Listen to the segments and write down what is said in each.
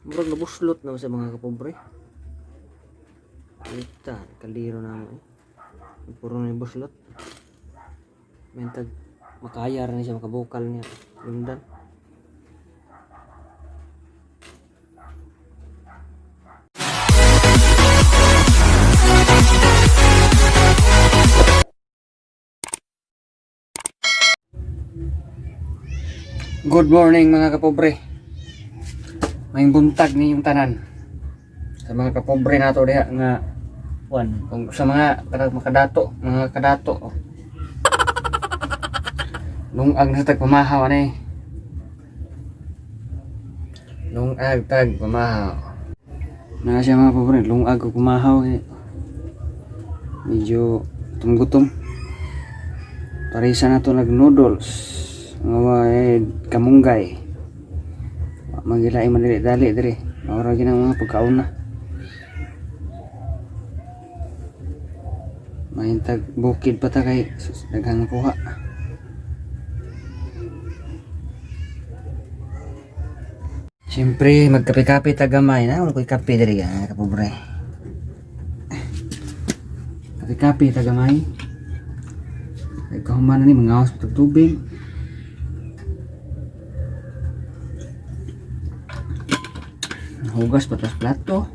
Murag nabuslot na sa mga kapobre. Kita, kaldero na mo eh. Puro na yung buslot. Mentag makaya rin siya, makabukal niya. Lundan. Good morning, mga kapobre. May buntag ninyong tanan. Sa mga kapobre nato diha nga wan, kung sa mga kanang makadato, mga kadato. Oh. Lungag na sa tagpamahaw ani. Lungag tag pamahaw. Na siya, mga pobre, lungag og pamahaw eh. Medyo gutom-gutom. Parisa na to nag noodles. Nga eh, kamunggay. Wa man gila ay madali-dali diri. Maura ginang mga pagkaon na. Mahintag bukid pa ta kay sus, daghang kuha. Siyempre, magkape-kape ta gamay na. Wala ko'y kape diri ka, kapobre. Kape-kape ta gamay. Nagkahuman na ni mga pa tubig. Hugas pa tas plato.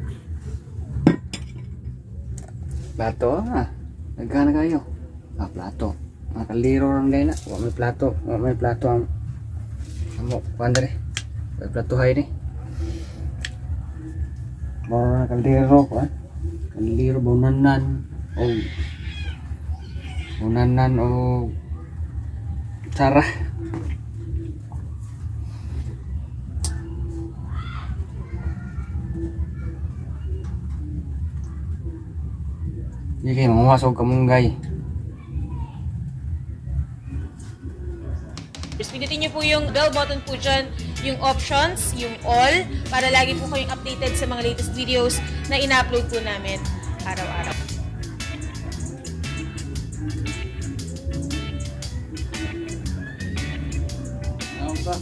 Plato ah. Nagkana kayo. Ah, plato. Mga kaliro lang dahil na. Wa may plato. Wa may plato ang amo kuan dere. May plato hay ni. Moro na kaldero kuan. Kaldero bunanan o bunanan o tsara. Hindi kayo manguha sa kamunggay. Just pindutin niyo po yung bell button po dyan, yung options, yung all, para lagi po kayong updated sa mga latest videos na ina-upload po namin araw-araw. Ano ba?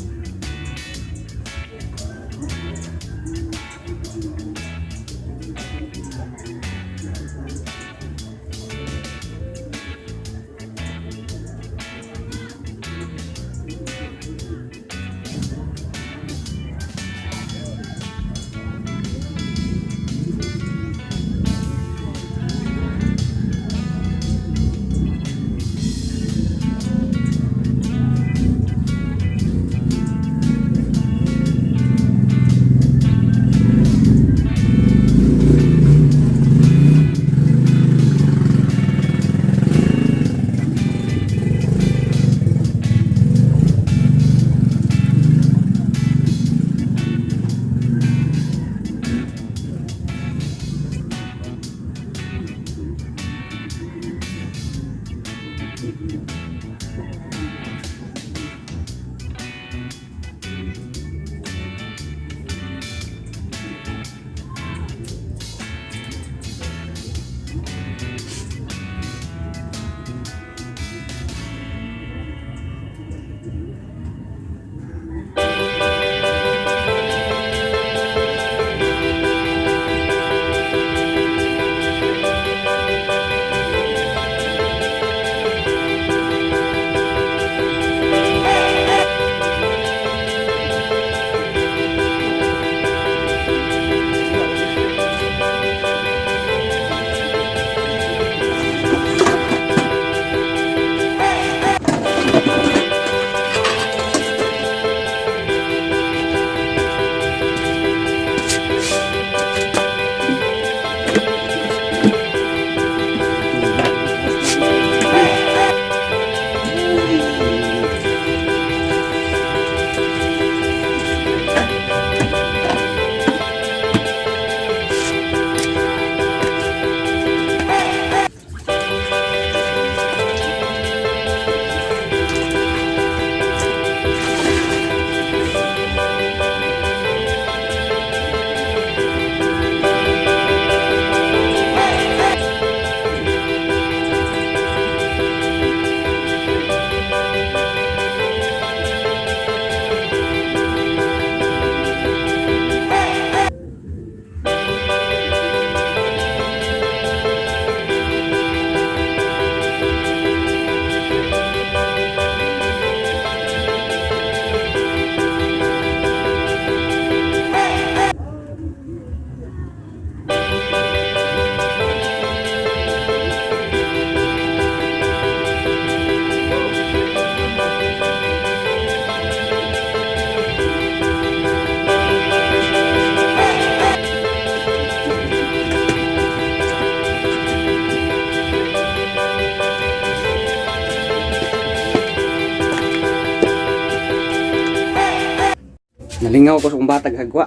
Nalingaw ko sa kong batag hagwa.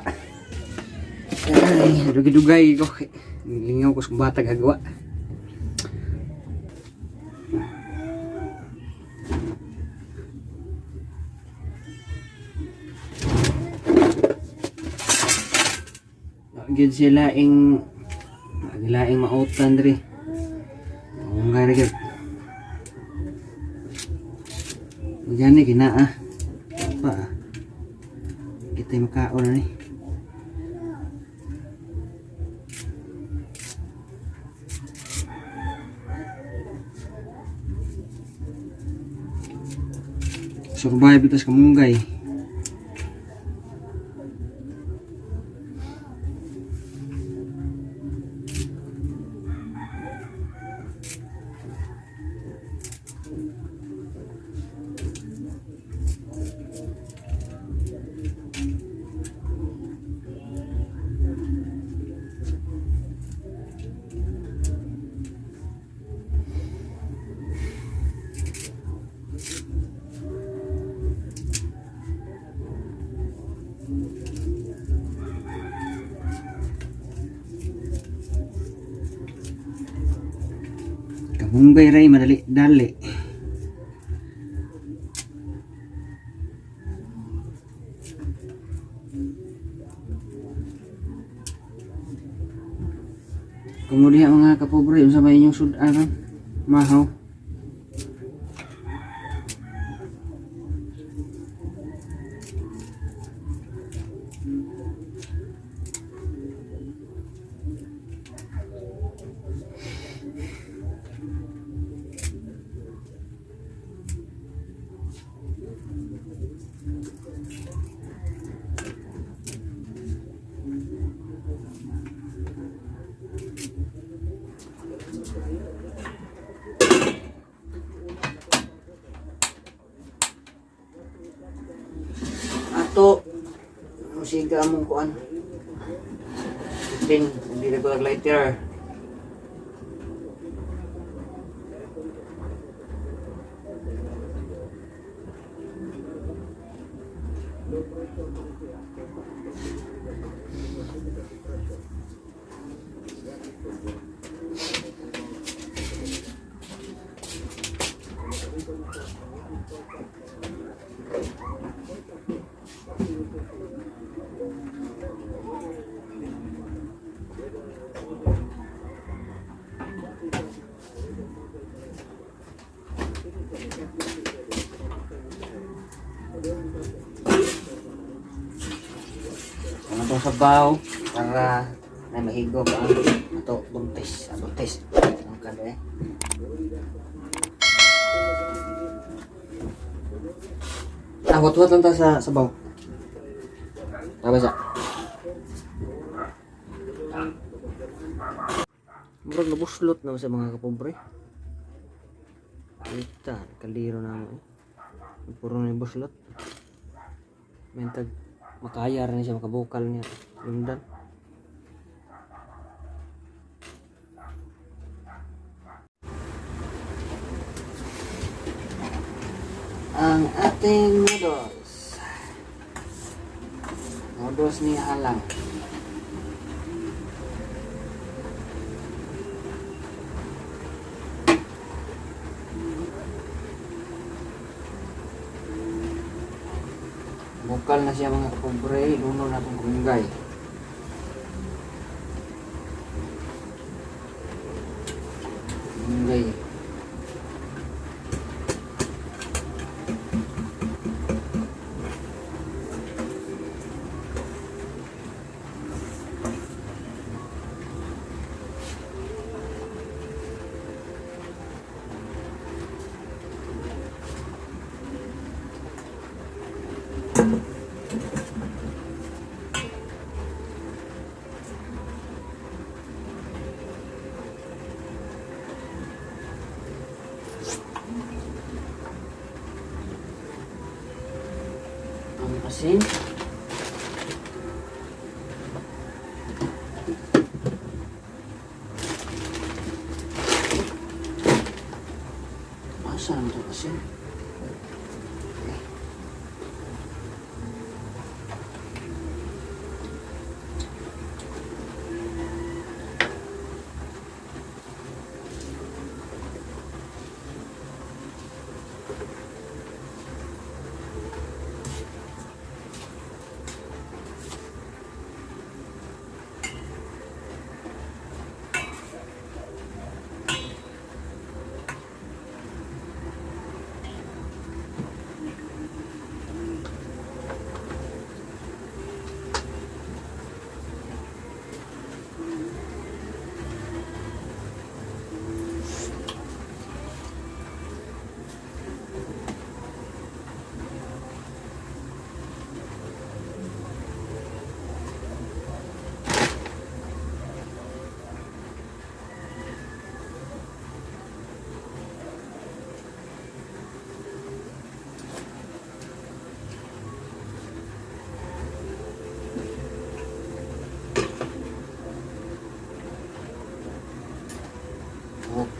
Ay, dugay-dugay ko. Nalingaw ko sa kong batag hagwa. Gyud sila ing laing mautan diri. Ungay ra gyud. Gani ginaa. Pa. Ah. Kita makaon na ni. Survive ito sa kamunggay. Kamunggay ray madali dali. Kumudiha mga kapobre, unsa may inyong sudan ron? Mahaw. Ato musiga among kuan. Tin, hindi na ko lighter. Ano itong sabaw para na mahigop ang ato buntis. Ang buntis. Ang kada eh. Ah, wat-wat lang ta sa sabaw. Tama sa. Murag nabuslot na sa mga kapobre. Kita, kaliro na mo eh. Puro na yung buslot. Mentag makaya rin siya makabukal niya. Lundan. Ang ating noodles. Noodles ni Halang. Bukal na siya mga kapobre, luno na itong kunggay. Kunggay. Ang asin. Asa naman itong asin? Okay.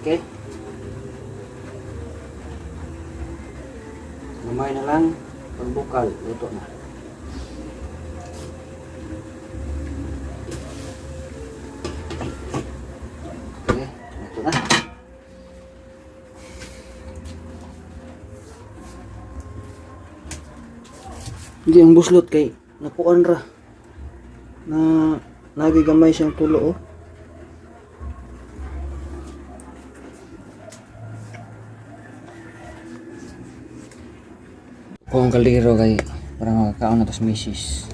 Okay. Gamay na lang pagbukal, luto na. Okay, luto na. Hindi ang buslot kay napuan ra na nagigamay siyang tulo, oh. Ko ang kaldero kay para makakaon na tas misis.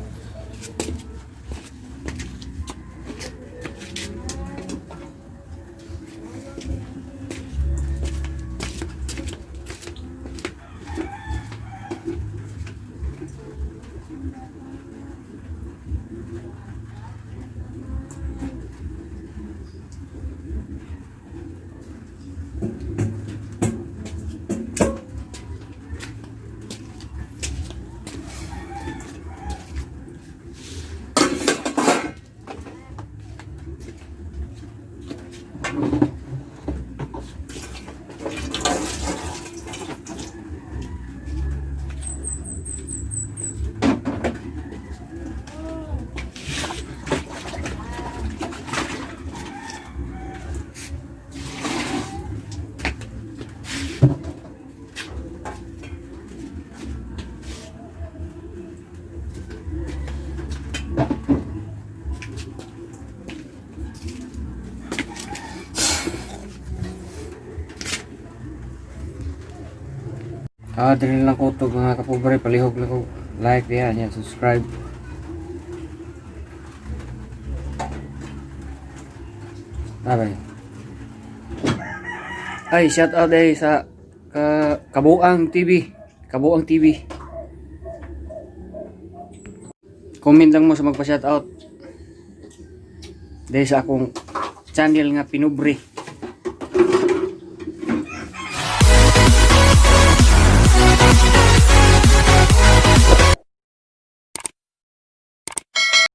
Ah, dili lang ko to, mga kapobre, palihog lang ko. Like diyan, yan, subscribe. Bye. Ay, shout out eh sa Kabuang TV. Kabuang TV. Comment lang mo sa magpa-shout out. Dahil sa akong channel nga Pinubre.